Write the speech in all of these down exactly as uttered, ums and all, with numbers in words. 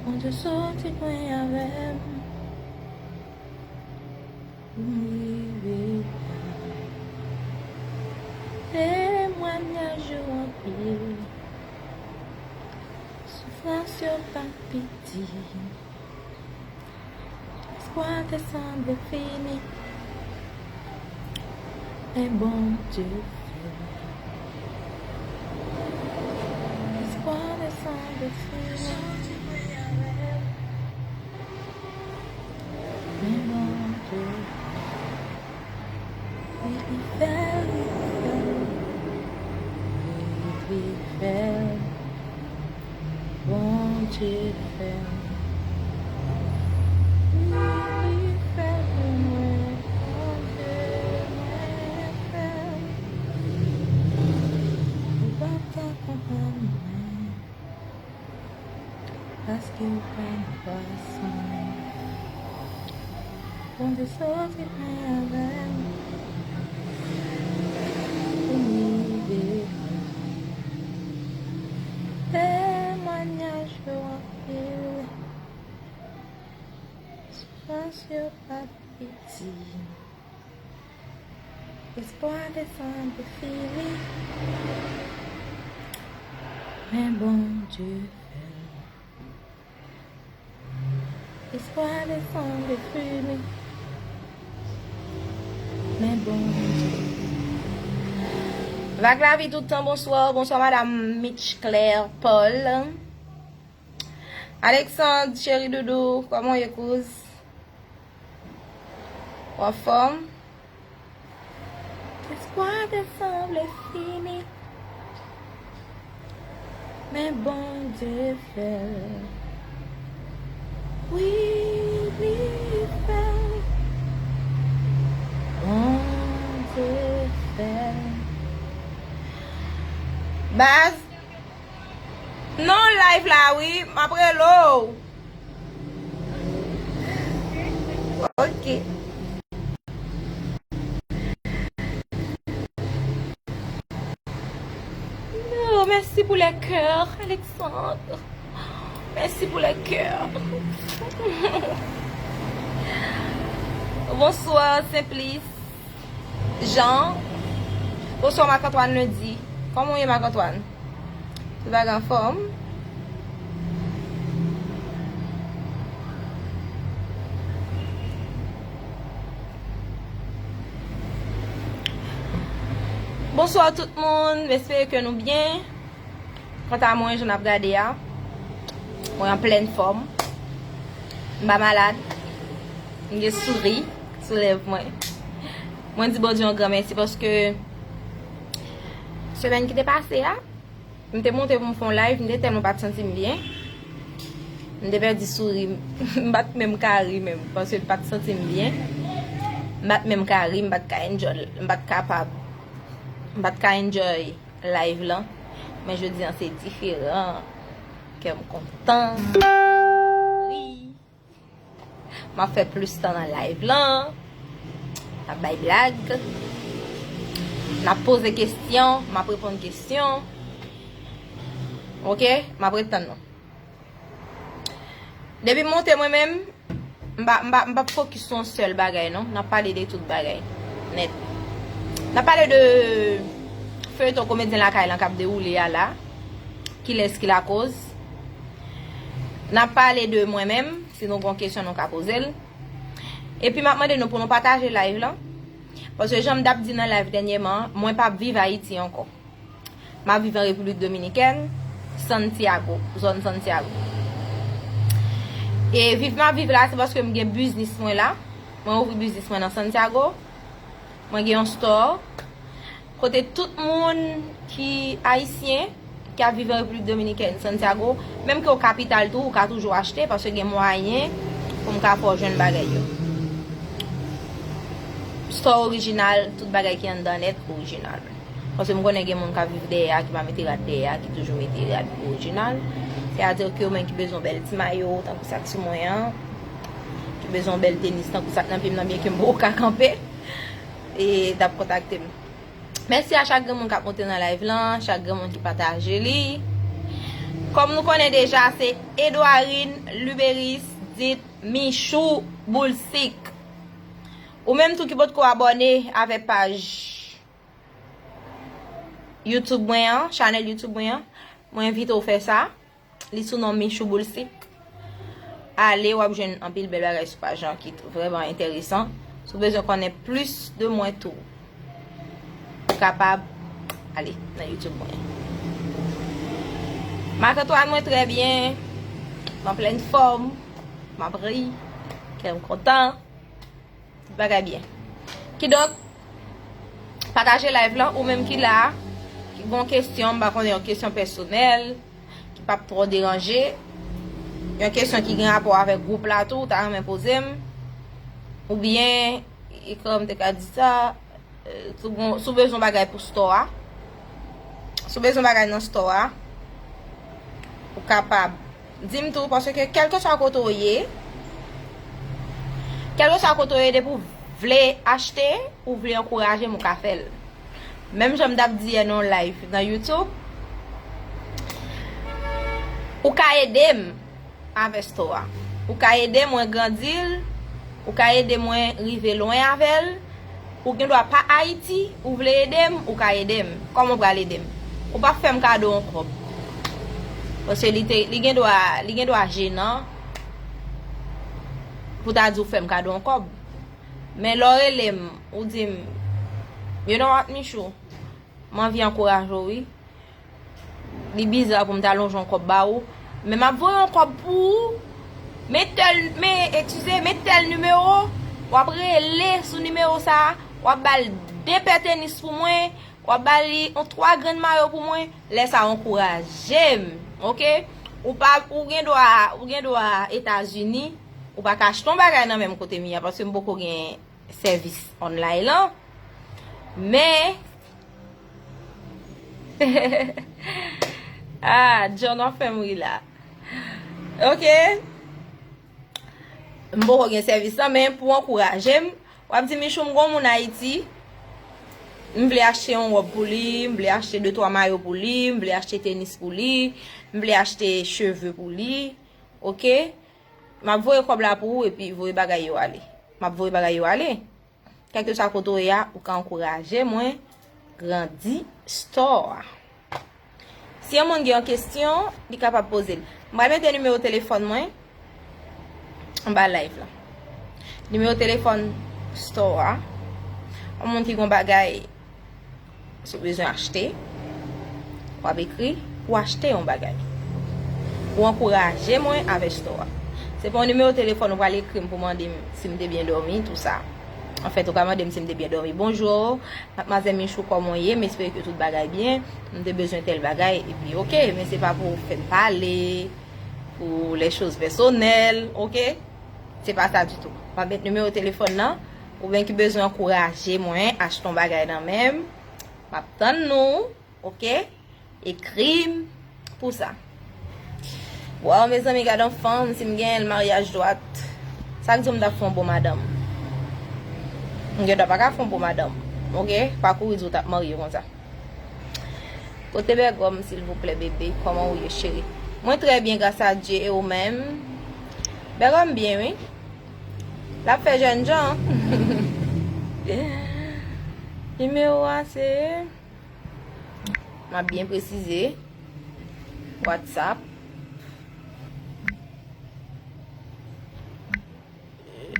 Bondye soti pran avè m pou m rive la. Temwayaj yo anpil, soufrans yo pa piti. Espwa te sanble fini, men Bondye fè. Espwa te sanble fini, men Bondye fè. Wi, li fè, li fè. Wi, li fè. Bondye fè. Wi, li fè pou mwen. Bondye mwen fè. Ou pa ta konprann mwen. Paske w pa nan plas mwen. Bondye soti pran avè m pou m rive la. Temwayaj yo anpil, soufrans yo pa piti. Espwa te sanble fini, men Bondye fè. Espwa te sanble fini, men Bondye. Vag Lavi tout tan, bonswa, bonswa madam Mitch Claire Paul. Alexandre, cheri doudou, kòman w ye, kouz? W anfòm? Espwa te sanble fini, men Bondye fè l. Wi, li fè l. Bondye fè l. Baz, non, live la wi, m ap rele w. Ok. Non, mèsi pou les cœurs, Alexandre. Mèsi pou les cœurs. Bonswa, Senplis. Jean. Bonswa, Marc Antoine Lundi. Kòman w ye, Marc Antoine? Tout bagay anfòm? Bonswa tout moun, m espere ke nou byen. Kanta mwen, jan n ap gade a, mwen an plèn fòm. M pa malad. M gen souri sou lèv mwen. Mwen di Bondye yon gran mèsi paske semèn ki te pase a, m te monte pou m fè yon live, m te tèlman pa t santi m byen. M te pèdi souri m. M pa t menm ka ri menm, paske m pa t santi m byen. M pa t menm ka ri, m pa t ka enjoy, m pa t kapab. M pa t ka enjoy live lan. Men jodi an se diferan. Kè m kontan. Ri. M ap fè plis tan nan live lan. M ap bay blag. N ap poze kesyon, m ap reponn kesyon. Ok? M ap ret tann nou. Depi m monte mwen menm, m pa, m pa, m p ap fokis sou yon sèl bagay non. N ap pale de tout bagay. Nèt. N ap pale de feyton Komedyen Lakay lan k ap dewoule a la. Kilès ki lakoz? N ap pale de mwen menm, si nou gon kesyon nou ka poze l. Epi m ap mande nou pou nou pataje live lan. Paske jan m t ap di nan live dènyèman, mwen p ap viv Ayiti ankò. M ap viv an Repiblik Dominikèn, Santiago, zòn Santiago. E viv m ap viv la, se paske m gen biznis mwen la. Mwen ouvri biznis mwen nan Santiago. Mwen gen yon store. Kote tout moun ki ayisyen, ki ap viv an Repiblik Dominikèn, Santiago, menm ke w kapital tou, ou ka toujou achte, paske gen mwayen pou m ka fè w jwenn bagay yo. Store orijinal, tout bagay ki anndan nèt orijinal. Paske m konnen gen moun k ap viv dèyè a, ki pa mete rad dèyè a, ki toujou mete rad orijinal. Sètadi ke ou menm ki bezwen yon bèl ti mayo, tankou sa k sou mwen an, ki bezwen yon bèl tenis, tankou sa k nan pye m nan, byenke m poko ka kanpe, e t ap kontakte m. Mèsi a chak grenn moun k ap monte nan live lan, chak grenn moun ki pataje li. Kòm nou konnen deja, se Edouarine Luberis, dit Michou Boulsik. Ou menm tou ki potko abòne avèk paj YouTube mwen an, chanèl YouTube mwen an, mwen envite w fè sa. Li sou non Michou Boulsik. Ale, w ap jwenn anpil bèl bagay sou paj lan ki t-, vrèman enteresan. Si w bezwen konnen plis de mwen tou, ou kapab ale nan YouTube mwen. Marc Antoine, mwen trè byen. M an plèn fòm. M ap ri. Kè m kontan. Tout bagay byen. Kidonk, pataje live lan, ou menm ki la, ki gon kesyon, m pa konnen, yon kesyon pèsonèl, ki p ap twò deranje, yon kesyon ki gen rapò avèk gwoup la tou, ou ta renmen poze m, oubyen, e kòman m te ka di sa, e, si w gon, si w bezwen bagay pou store a, si w bezwen bagay nan store a, ou kapab di m tou, paske kèlkeswa kote w ye, kèlkeswa kote w ye, depi w vle achte, ou vle ankouraje m, ou ka fè l. Menm jan m t ap di yè nan yon live nan YouTube, ou ka ede m avè store a. Ou ka ede mwen grandi l, ou ka ede mwen rive lwen avè l. Ou gen dwa pa Ayiti, ou vle ede m, ou ka ede m. Kòman w pral ede m? Ou p ap fè m kado yon kòb. Paske li te, li gen dwa, li gen dwa jenan pou ta di w fè m kado yon kòb. Men lè w rele m, ou di m, "You know what, Michou? M anvi ankouraje w, wi." Li biza pou m ta lonje yon kòb ba ou. Men m ap voye yon kòb pou ou. Men tèl, men, eskize, men tèl nimewo. W ap rele sou nimewo sa a. W ap ba l de pè tenis pou mwen. W ap ba li yon twa grenn mayo pou mwen. Lè sa a, w ankouraje m. Oke? Ou pa, ou gen dwa, ou gen dwa Etazini. Ou pa ka achte yon bagay nan menm kote m ye a, paske m poko gen sèvis online lan. Men, ah, John, w ap fè m ri la. Oke. M poko gen sèvis lan, men pou ankouraje m, w ap di, "Michou, m gon moun Ayiti. M vle achte yon wòb pou li, m vle achte de twa mayo pou li, m vle achte tenis pou li, m vle achte cheve pou li." Oke? M ap voye kòb la pou ou epi voye bagay yo ale. M ap voye bagay yo ale. Kèlkeswa kote w ye a, ou ka ankouraje mwen grandi store a. Si yon moun gen yon kesyon, li kapab poze l. M pral mete nimewo telefòn mwen anba live la. Nimewo telefòn store a. Yon moun ki gon bagay, si w bezwen achte, w ap ekri pou achte yon bagay. Pou ankouraje mwen avè store a. Se pa yon nimewo telefòn ou pral ekri m pou mande m si m te byen dòmi, tou sa. Anfèt, ou ka mande m si m te byen dòmi. Bonjou, madmwazèl Michou, kòman w ye? M espere ke tout bagay byen. M te bezwen tèl bagay, epi oke, men se pa pou fè m pale, pou les choses personnelles, oke? Se pa sa ditou. M ap met nimewo telefòn nan, oubyen ki bezwen ankouraje mwen, achte yon bagay nan men m, m ap tann nou, oke? Ekri m pou sa. Waw, mezanmi, gad yon fanm, si m genyen l maryaj dwat, sa k di w m t ap fè yon bon madanm? M gen dwa pa ka fè yon bon madanm, oke? Pa kouri di w t ap marye konsa. Kote Bègòm, silvouplè, bebe? Kòman ou ye, cheri? Mwen trè byen, gras a Dye, e ou menm? Bègòm byen, wi. L ap fè jènjan. Nimewo a se, m ap byen presize, WhatsApp.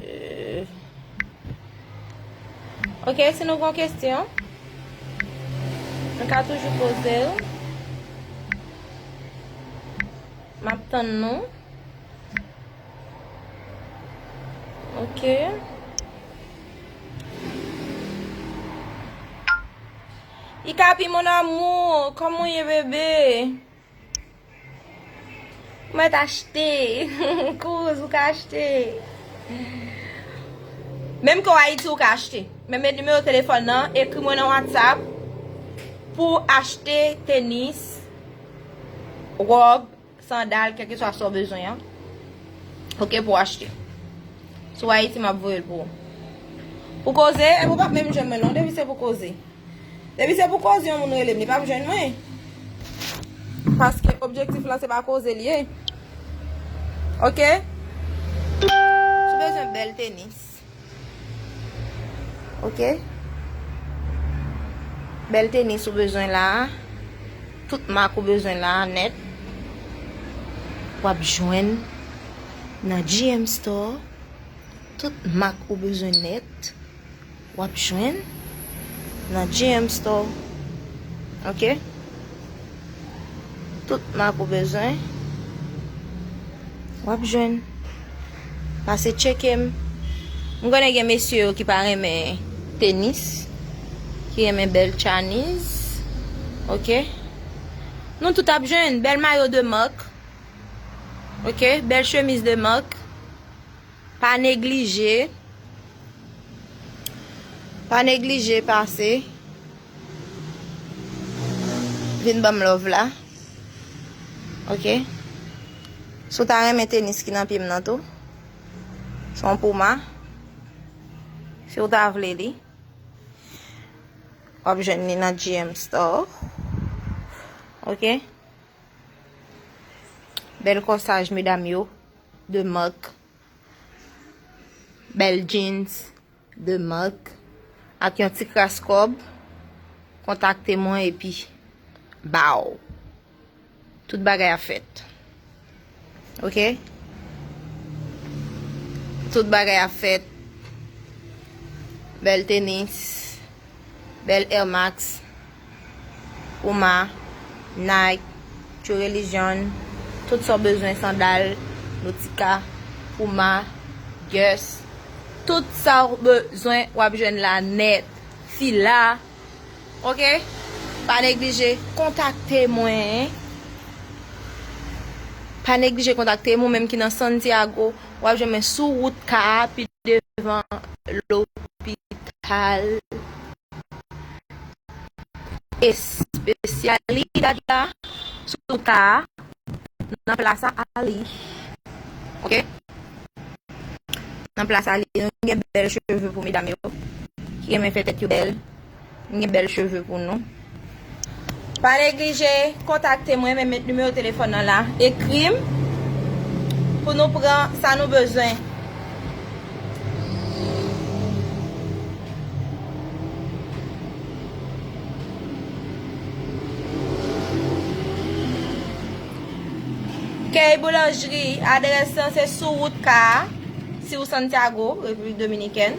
Euh, ok, si nou gon kesyon, nou ka toujou poze l. M ap tann nou. Ok. Ikapi, mon amour, kòman w ye, bebe? Ou mèt achte. Kouz, ou ka achte. Menm ke w Ayiti, ou ka achte. Men met nimewo telefòn nan, ekri mwen nan WhatsApp pou achte tenis, wòb, sandal, kèlkeswa sa w bezwen an. Ok, pou w achte. Si w Ayiti, m ap voye l pou ou. Pou koze, epi w p ap menm jwenn mwen non, depi se pou koze. Depi se pou koze yon moun rele m, li p ap jwenn mwen. Paske objektif lan se pa koze l ye. Oke? Si w bezwen bèl tenis. Oke? Bèl tenis ou bezwen la a. Tout mak ou bezwen la a nèt. W ap jwenn nan G M Store. Tout mak ou bezwen nèt. W ap jwenn nan G M Store. Oke? Tout mak ou bezwen, w ap jwenn. Pase tcheke m. M konnen gen mesye yo ki pa renmen tenis, ki renmen bèl tchaniz. Oke? Nou tout ap jwenn bèl mayo de mak. Oke? Bèl chemiz de mak. Pa neglije. Pa neglije pase. Vin ban m love la. Oke. Si w ta renmen tenis ki nan pye m nan tou. Se yon Puma. Si w ta vle li. W ap jwenn li nan G M Store. Oke. Bèl kòsaj medam yo. De mak. Bèl jeans de mak ak yon ti kras kòb, kontakte mwen epi baw. Tout bagay ap fèt. Oke? Tout bagay ap fèt. Bèl tenis, bèl Air Max. Puma, Nike, True Religion, tout sa w bezwen, sandal, Nautica, Puma, Guess, tout sa w bezwen, w ap jwenn la nèt. Fila, oke? Pa neglije kontakte mwen. Pa neglije kontakte mwen, ou menm ki nan Santiago, w ap jwenn mwen sou wout ka a, pi devan lopital. Especialidad la sou ka nan Plaza Ali. Oke? Nan Plaza Ali, nou gen bèl cheve pou medam yo ki renmen fè tèt yo bèl. M gen bèl cheve pou nou. Pa neglije kontakte mwen, men met nimewo telefòn nan la. Ekri m pou nou pran sa nou bezwen. Kèy Boulanjri, adrès lan se sou wout ka a, si w Santiago, Repiblik Dominikèn,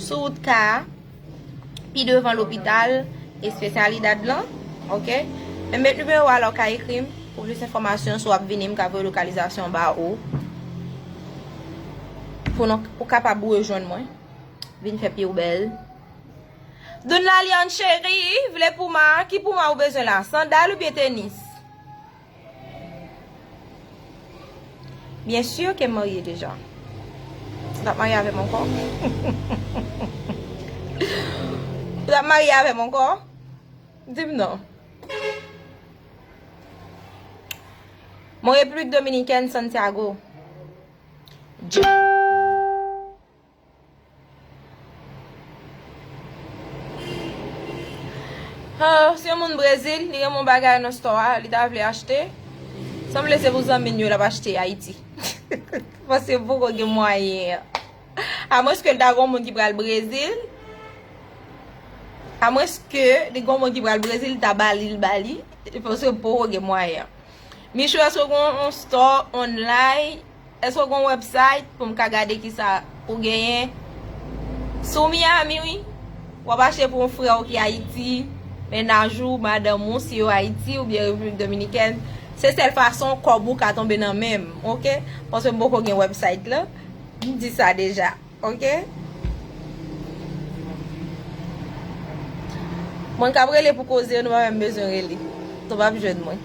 sou wout ka a, pi devan lopital Especialidad lan, oke? Men met nimewo a la w ka ekri m pou plis enfòmasyon, si w ap vini, m ka voye lokalizasyon ba ou. Pou nou, ou kapab rejwenn mwen. Vin fè pye w bèl. Doun Lalianne cheri, vle Puma, ki Puma ou bezwen la? Sandal oubyen tenis? Byen si ke m marye deja. Ou t ap marye avè m ankò? Ou t ap marye avè m ankò? Di m non. Mwen Repiblik Dominikèn, Santiago. Ah, se yon moun Brezil, li renmen yon bagay nan store a, li ta vle achte. Sanble se pou zanmi l yo l ap achte Ayiti. Paske m poko gen mwayen an. Amwenske l ta gen yon moun ki pral Brezil, amwenske li gen yon moun ki pral Brezil, li ta ba li, l ba li, paske m poko gen mwayen an. Michou, èske w gen yon store online? Èske w gen yon website pou m ka gade kisa ou genyen? Si w Miami, wi, w ap achte pou yon frè w ki Ayiti, mennaj ou, madanm ou, si yo Ayiti oubyen Repiblik Dominikèn. Se sèl fason kòb ou ka tonbe nan men m, oke? Paske m poko gen website la. M di sa deja. Oke? Mwen k ap rele pou koze, nou pa menm bezwen rele. Nou p ap jwenn mwen.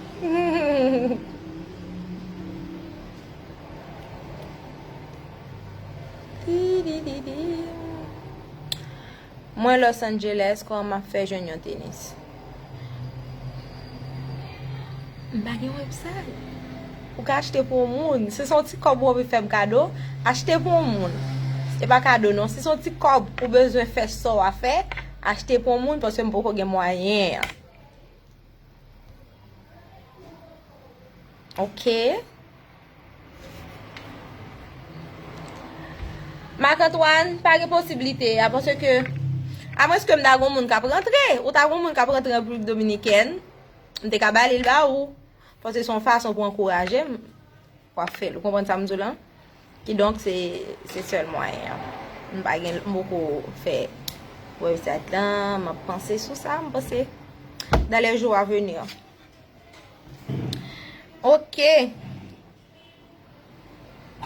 Mwen Los Angeles, kòman m ap fè jwenn yon tenis? M pa gen website. Ou ka achte pou yon moun. Si se yon ti kòb ou anvi fè m kado, achte pou yon moun. Se pa kado non. Si se yon ti kòb ou bezwen fè sa w a fè, achte pou yon moun paske m poko gen mwayen an. Ok. Marc Antoine, pa gen posiblite a, paske, amwenske m ta gon moun k ap rantre, ou ta gon moun k ap rantre an Repiblik Dominikèn, m te ka ba li l ba ou. Paske se yon fason pou ankouraje m, pou ap fè l. Ou konprann sa m di w lan? Kidonk, se, se sèl mwayen an. M pa gen, m poko fè website lan, m ap panse sou sa, m panse dans les jours à venir. Ok.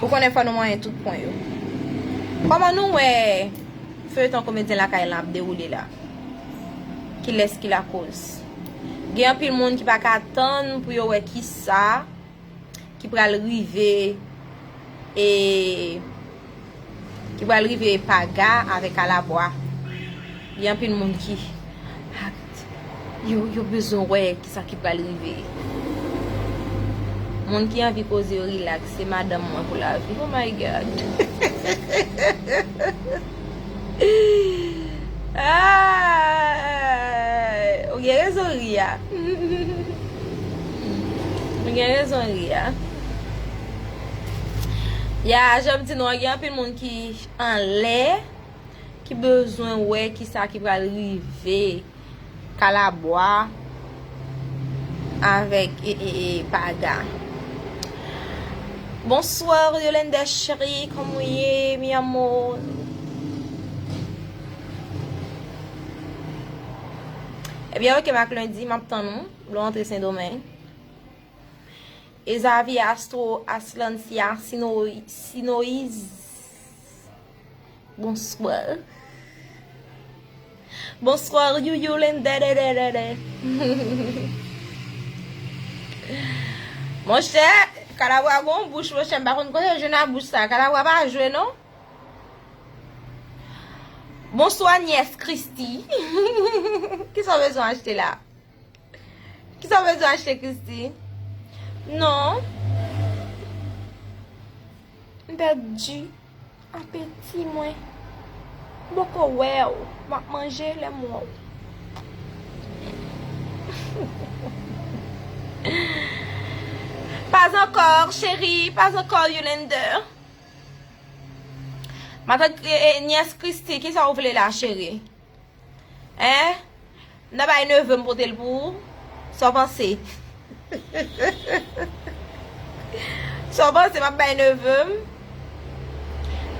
Ou konnen fò nou manyen tout pwen yo. Kòman nou wè feyton Komedyen Lakay lan ap dewoule la? Kilès ki lakoz? Gen anpil moun ki pa ka tann pou yo wè kisa ki pral rive, e ki pral rive Paga avèk Kalabwa. Gen anpil moun ki, yo, yo bezwen wè kisa ki pral rive. Moun ki anvi koze yo rilaks, se madanm mwen pou lavi. Oh my God. Ah, ou gen rezon ri a. Ou gen rezon ri a. Ya, jan m di nou an, gen anpil moun ki anlè, ki bezwen wè kisa ki pral rive Kalabwa avèk, e, e, e, Paga. Bonsoir, Yolanda chérie, comment est, mi amor? Ebyen, ok, Marc Lundi, m ap tann ou. Lè w antre Sendomeng. Ezavi Astro Aslancia Sinoiz. Bonsoir. Bonsoir, Youyou Lendededede. Monchè, Kalabwa gon bouch, monchè, m pa konn kote l jwenn a bouch sa. Kalabwa pa jwe, non. Bonsoir, nièce Christy. Kisa w bezwen achte la? Kisa w bezwen achte, Christy? Non. M pèdi apeti mwen. M poko wè w. M ap manje lè m wè w. Pas encore, chérie. Pas encore, Yolanda. Matant, e, e, nièce Christy, kisa w vle la, cheri? Hein? M ta bay neve m pote l pou ou? Sa w panse? Sa w panse m ap bay neve m?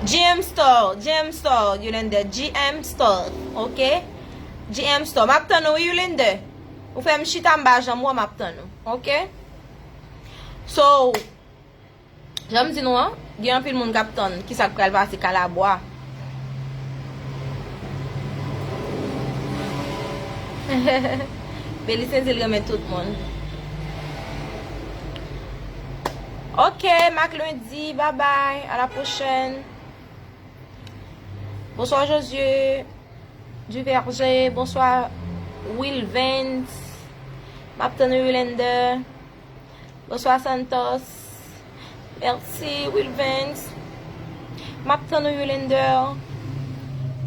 G M Store, G M Store, Yolanda, G M Store, ok? G M Store. M ap tann ou, wi, Yolanda. Ou fè m chita, m pa janm wè w, m ap tann ou, ok? So, jan m di nou an, gen anpil moun k ap tann kisa k pral pase Kalabwa. Belisens di l renmen tout moun. Ok, Marc Lundi, bye bye, à la prochaine. Bonsoir Josué Duverger, bonsoir Wilvens. M ap tann ou, Yolanda. Bonsoir Santos. Mèsi Wilvens. M ap tann ou, Yolanda.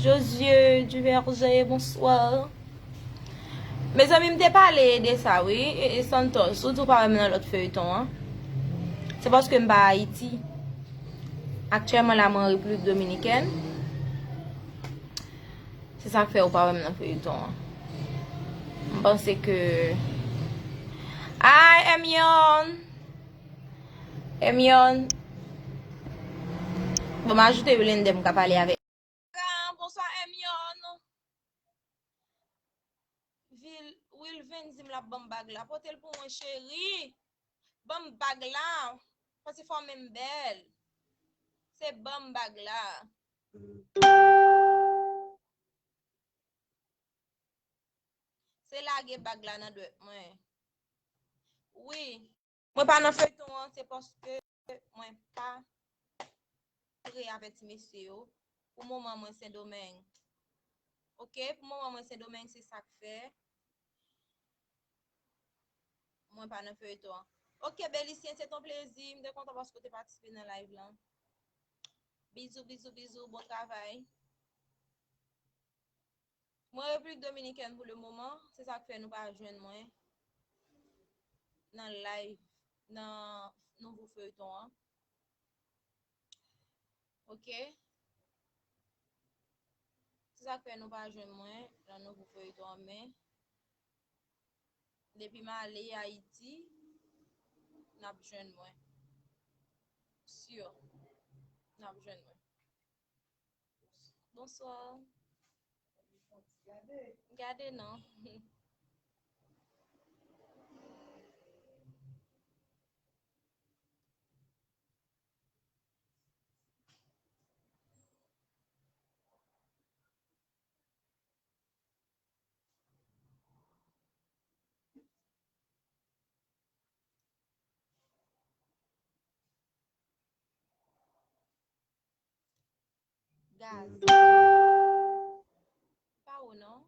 Josué Duverger, bonsoir. Mezanmi, m te pale de sa, wi, e, e Santos, ou di w pa wè m nan lòt feyton an. Se paske m pa Ayiti. Aktyèlman la, mwen Repiblik Dominikèn. Se sa k fè ou pa wè m nan feyton an. M panse ke, ay, Emyon! Emyon! Bon, m ajoute Yolanda, m ka pale avèk. Bonswa, Emyon! Vil, Wilvin di m l ap ban m bag la. Pote l pou mwen, cheri. Ban m bag la. Paske fò men m bèl. Se ban m bag la. Se lage bag la nan dwèt mwen. Wi. Mwen pa nan feyton an, se paske mwen pa pre avè ti mesye yo. Pou moman mwen Sendomeng. Ok, pou moman mwen Sendomeng, se sa k fè mwen pa nan feyton an. Ok, Belisyen, se ton plezi. M te kontan paske w te patisipe nan live lan. Bizou, bizou, bizou, bon travay. Mwen Repiblik Dominikèn pou le moman, se sa k fè nou pa jwenn mwen nan live. nan nouvo feyton an. Ok? Se sa k fè nou pa jwenn mwen nan nouvo feyton an, men depi m ale Ayiti, n ap jwenn mwen. Si, n ap jwenn mwen. Bonswa. Gade non. Gaz. Pa ou non.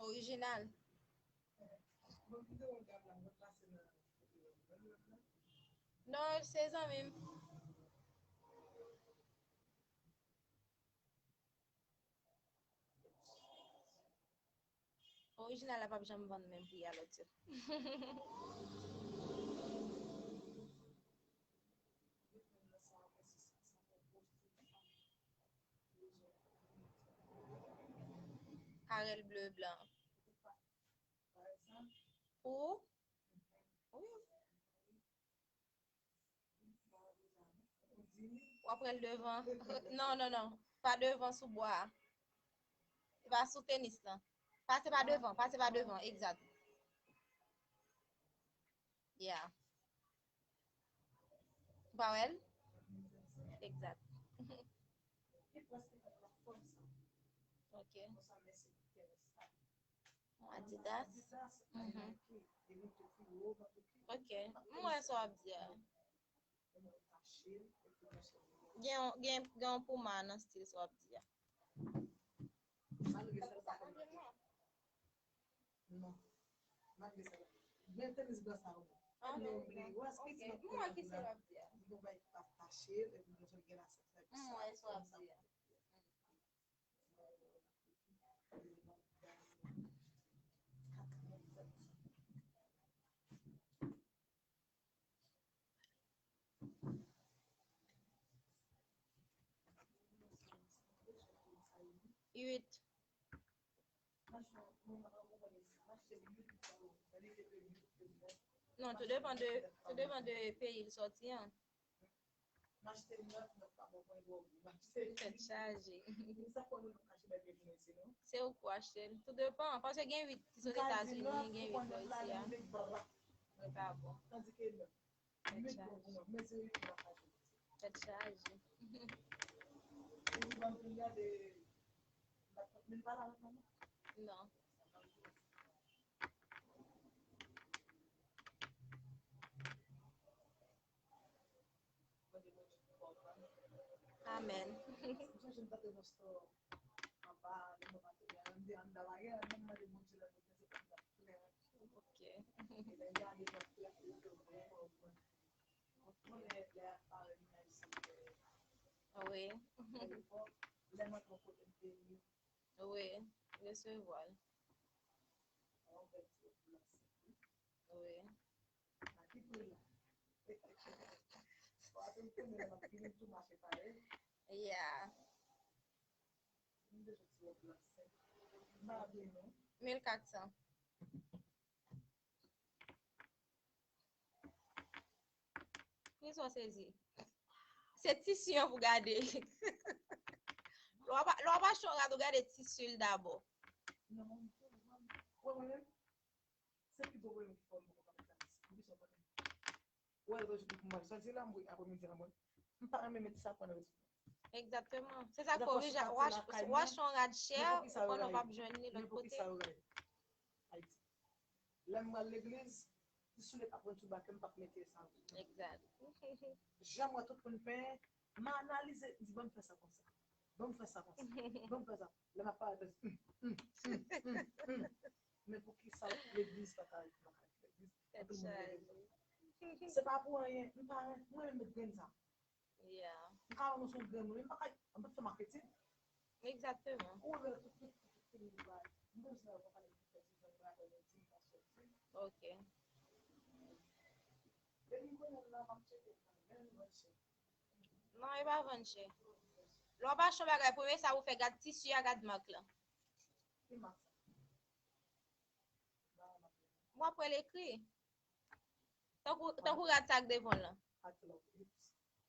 Orijinal. Non, se zanmi m. Orijinal la p ap janm vann menm pri a lòt yo. Arel ble blan. Ou? Wi. W ap pran l devan. Non, non, non. Pa devan sou bwa a. Se pa sou tenis lan. Pase pa devan, pase pa devan, egzat. Yeah. Ou pa wè l? Egzat. Ok. Adidas. Mhm. Ok. M wè sa w ap di a. Gen, gen, gen yon Puma nan stil sa w ap di a. Malgre sa, l pa konn mache. Non. Malgre sa, men tenis blan sa yo. Ah, non, men, men, wè, ok. M wè ki se w ap di a. Li gon bagay ki pa tache, epi nou sot gen la, sa, sa, m wè sa w ap di a. Uit. Non, tou depann de, tou depann de peyi l sòti an. M achte nèf, nèf pa bon, mwen dwe oblije m achte. Tèt chaje. Sa fè nou achte bay vye moun isi, non? Se ou k pou achte l. Tou depan, paske gen uit ki sot Etazini, gen uit bò isi a. Li pa bon. Tandis que nèf, uit bon pou mwen. Men se uit mwen achte. Tèt chaje. Ou di ban m gade, men pa la non. Non. Amèn. Ok. Wi. Wi, resevwa l. Wi. Yeah. Mil kat san. Kisa w sezi? Se tisi an pou gade. Lè w ap, lè w ap achte yon rad, ou gade tisi l dabò. Non, mwen, mwen, mwen, se pito mwen ki fò mwen konn sa. Ou ki sa konnen. Ou wè, lòt jou pou mwen sòti la, mwen, aprè midi la, mwen, m pa renmen met sa pran nan vèsyon. Egzakteman. Se sa k fè w vin, w ach-, w achte yon rad chè, ou konnen w p ap jwenn li lòt kote. Ayiti. Lè m pral legliz, ti soulye k ap rann sou bake m, m p ap mete sa. Egzat. Jan m wè tout moun penyen, m analize, m di, "Ban m fè sa konsa. Ban m fè sa konsa. Ban m fè sa." Lè m ap parèt, m di, "Hum, hum, hum, hum, hum." Men poukisa legliz pa ka, pa ka legliz? Tèt chaje. Se pa pou anyen, m pa, mwen menm met grenn sa. Yeah. M ka wè nou sou grenn wi, m pa ka, m pa fè maketing. Egzakteman. Ou wè tout, tout, tout, tout, tout, tout, m bezwen wè pa pale de fè di jan bagay yo di, m pa sòti. Ok. Depi m konnen l la, m ap tcheke l la, menm vann chè. Non, e pa vann chè. Lè w ap achte yon bagay, premye sa ou fè, gad tisi a, gad mak la. Ki mak sa? W ap wè l ekri. Tankou, tankou rad sa k devan w lan.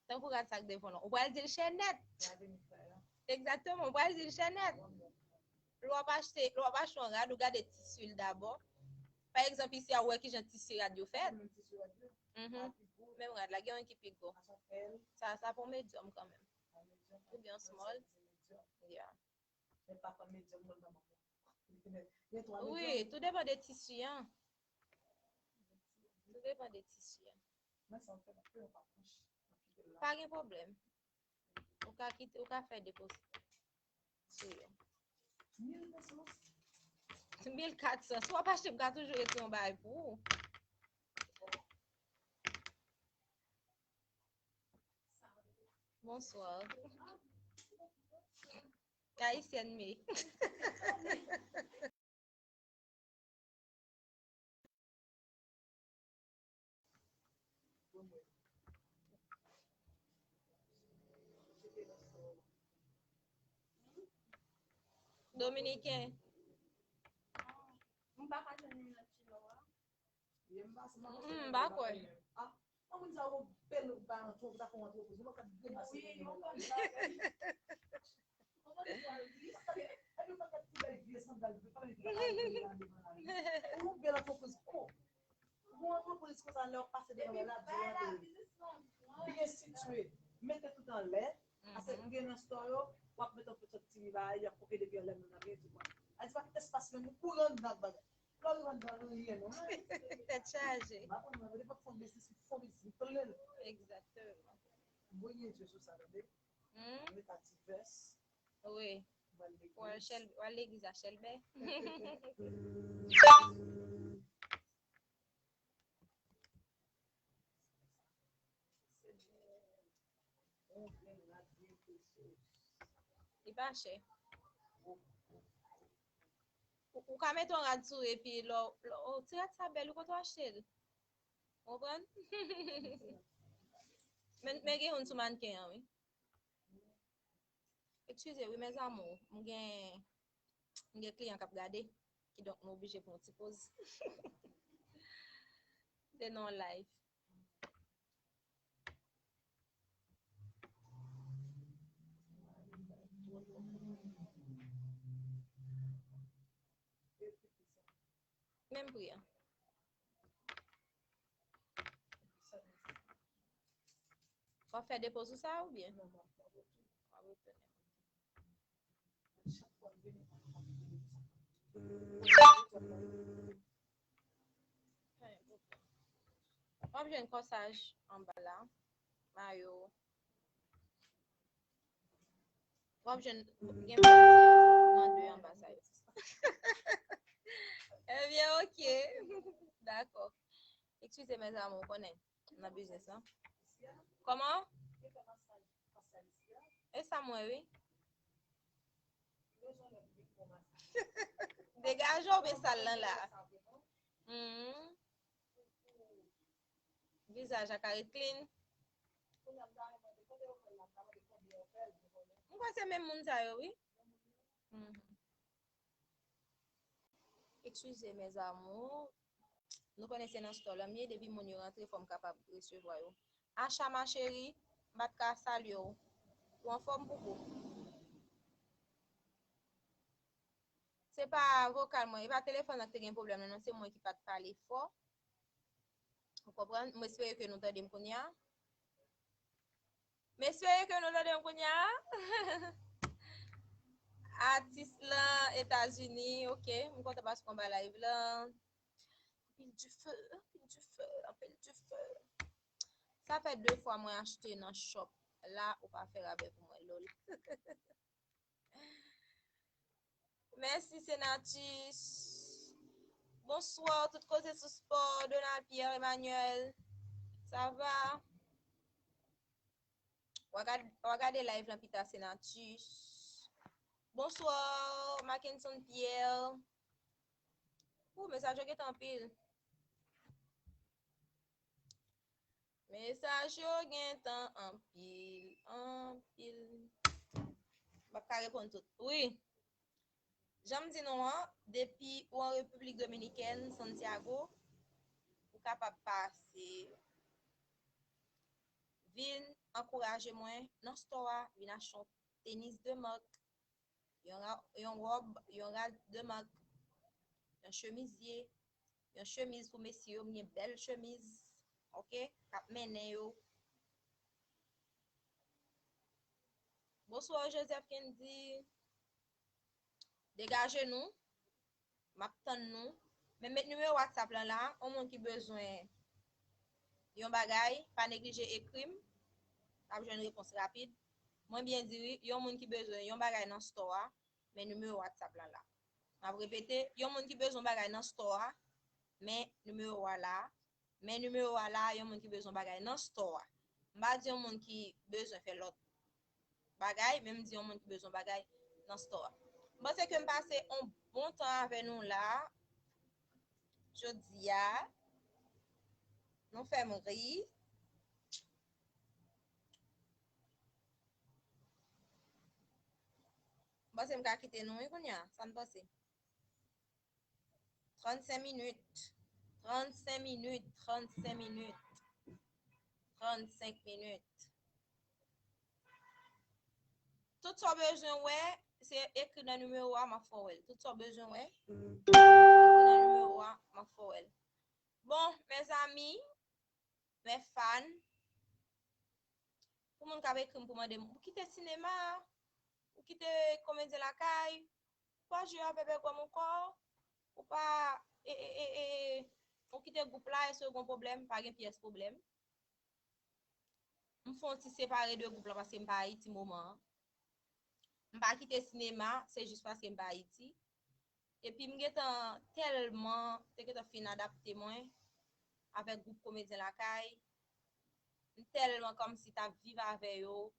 Tankou rad sa k devan w lan. Ou pral di l chè nèt. Egzakteman, ou pral di l chè nèt. Lè w ap achte, lè w ap achte yon rad, ou gade tisi l dabò. Pa egzanp, isi a, ou wè kijan tisi rad yo fèt. Mhm. Menm rad la, gen yon ki pi gwo. Sa, sa pou medyòm kanmenm. Oubyen small. Yeah. Wi, tou depann de tisi an. Tou depann de tisi an. Pa gen pwoblèm. Ou ka kite, ou ka fè depo sou yo. Mil kat san. Si w ap achte, m ka toujou retire yon bagay pou ou. Bonsoir. Ayisyèn me. Dominiken. M pa ka jwenn li nan chino a. M pa kwè. Yon moun sa yo bèl bagay antrepriz, ta fè yon antrepriz. Yon paket grenn ase. Wi, yon paket bagay. Yon paket bagay. Epi yon paket ti bèl vye sandal, vye pa vle di bagay vye la devan la. Yon bèl antrepriz. Oh. Yon antrepriz konsa, lè w pase devan la, byen byen sitiye. Mete tout anlè. Paske gen nan store yo, w ap mete yon ti bagay, y ap koke depi anlè moun nan vin di mwen. A di pa espas menm, ou rann nan bagay. Lè w rann nan ryen non. Tèt chaje. M pa konn mwen, depi fon biznis, fon biznis, m plen. Egzakteman. Mwen gen je sou sa, tande. Hmm? Mwen ta ti vès. Wi. Mwen al legliz. Ou al chèl-, ou al legliz a chèlbè. Li pa chè. Ou, ou ka mete yon rad sou epi lò, lò, oh, ti rad sa bèl, ou kote w achte l? Ou konprann? Men, men gen youn sou mannken an, wi. Eskize wi, mes amours. M gen, m gen kliyan k ap gade. Kidonk, nou oblije pran yon ti poz. Se nan live. Menm pri an. W ap fè depo sou sa oubyen? Non, non, w ap retounen. W ap jwenn kòsaj anba la, mayo. W ap jwenn gen nan de anba sa yo. Ebyen, ok. Dakò. Eskize, mes amours, ou konnen. Nan biznis lan. Kòman? E sa mwen, wi. Degaje w, men sal lan la. Mhm. Vizaj la ka ret clean. M kwè se menm moun sa yo, wi. Mhm. Eskize, mes amours. Nou konnen se nan store lan m ye, depi moun yo rantre, fò m kapab resevwa yo. Asha, ma chérie, m pa t ka salye w. Ou anfòm, Poupou? Se pa vokal mwen, e pa telefòn nan ki te gen pwoblèm nan, non, se mwen ki pa t pale fò. Ou konprann? M espere ke nou tande m kounye a. M espere ke nou tande m kounye a. Atis lan Etazini, ok. M kontan paske m anba live lan. Anpil dife, anpil dife, anpil dife. Sa fè de fwa mwen achte nan shop la, ou pa fè rabè pou mwen, lol. Mèsi, Senatus. Bonswa, tout koze sou spò, Donald Pierre Emmanuel. Sa va? W a gad-, w a gade live lan pita, Senatus. Bonswa, Mackenson Pierre. Ou, mesaj yo gentan anpil. Mesaj yo gentan anpil, anpil. M p ap ka reponn tout. Wi. Jan m di nou an, depi ou an Repiblik Dominikèn, Santiago, ou kapab pase vin ankouraje mwen nan store a, vin achte yon tenis de mak, yon ra-, yon wòb, yon rad de mak, yon chemizye, yon chemiz pou mesye yo, m gen bèl chemiz, ok, k ap mennen yo. Bonswa, Joseph Kendy. Degaje nou. M ap tann nou. Men met nimewo WhatsApp lan la. Yon moun ki bezwen yon bagay, pa neglije ekri m. N ap jwenn repons rapid. Mwen byen di wi, yon moun ki bezwen yon bagay nan store a, men nimewo WhatsApp lan la. M ap repete, yon moun ki bezwen yon bagay nan store a, men nimewo a la. Men nimewo a la, yon moun ki bezwen bagay nan store a. M pa di yon moun ki bezwen fè lòt bagay, men m di yon moun ki bezwen bagay nan store a. M panse ke m pase yon bon tan avè nou la, jodi a. Nou fè m ri. M panse m ka kite nou, wi, kounye a. Sa n panse? Trannsenk minit. Trannsenk minit. Trannsenk minit. Trannsenk minit. Tout sa w bezwen wè, se ekri nan nimewo a, m ap fè w wè l. Tout sa w bezwen wè, ekri nan nimewo a, m ap fè w wè l. Bon, mezanmi, mes fans, pou moun k ap ekri m pou mande m, ou kite sinema, ou kite komedyen lakay, ou pa jwe avè bègòm ankò, ou pa, e, e, e, e, ou kite gwoup la, èske w gen pwoblèm? Pa gen pyès pwoblèm. M fè yon ti separe de gwoup la paske m pa Ayiti moman an. M pa kite sinema, se jis paske m pa Ayiti. Epi m gentan tèlman, te gentan fin adapte mwen avèk gwoup Komedyen Lakay. M tèlman kòmsi t ap viv avè yo.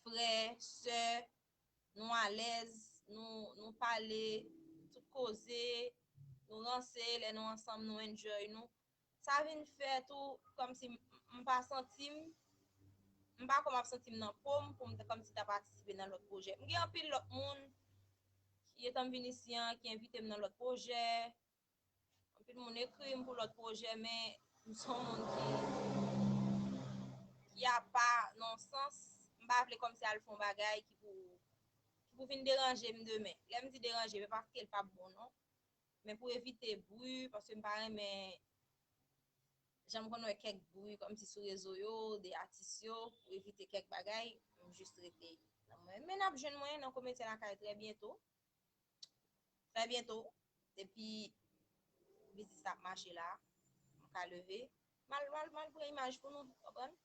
Frè, sè, nou alèz, nou, nou pale tout koze, nou ranse, lè nou ansanm, nou enjoy nou. Sa vin fè tou, kòmsi m, m pa santi m, m pa kwè m ap santi m nan po m pou m t-, kòmsi ta patisipe nan lòt pwojè. M gen anpil lòt moun ki etan m vin isi an, ki envite m nan lòt pwojè. Anpil moun ekri m pou lòt pwojè, men m se yon moun ki, ki apa nan sans. M pa vle kòmsi al fè yon bagay ki pou, ki pou vin deranje m demen. Lè m di deranje, men pa paske l p ap bon, non. Men pou evite bri, paske m pa renmen jan m konn wè kèk bri kòmsi sou rezo yo, de atis yo, pou evite kèk bagay, m jis rete nan mwen. Men n ap jwenn mwen nan Komedyen Lakay trè byento. Trè byento, depi biznis la ap mache la, m ka leve. M al, m al, m al pran imaj pou nou, konprann?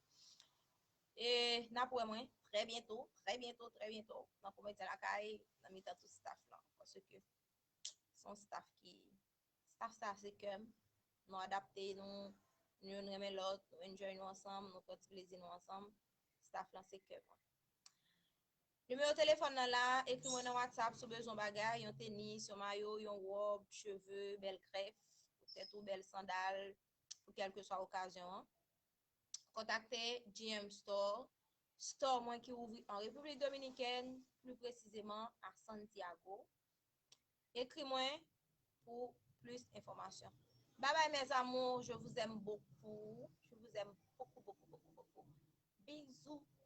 E n ap wè mwen trè byento, trè byento, trè byento, nan Komedyen Lakay, nan mitan tout staff lan. Paske se yon staff ki, staff sa se kè m. Nou adapte, nou, nou youn renmen lòt, nou enjoy nou ansanm, nou pran ti plezi nou ansanm. Staff lan se kè mwen. Nimewo telefòn nan la, ekri mwen nan WhatsApp si w bezwen bagay, yon tenis, yon mayo, yon wòb, cheve, bèl krèf, poutèt ou, bèl sandal, pou kèlkeswa okazyon an. Kontakte G M Store, store mwen ki ouvri an Repiblik Dominikèn, pli presizeman a Santiago. Ekri mwen pou plis enfòmasyon. Bye bye, mes amours, je vous aime beaucoup. Je vous aime beaucoup, beaucoup, beaucoup, beaucoup. Bisous.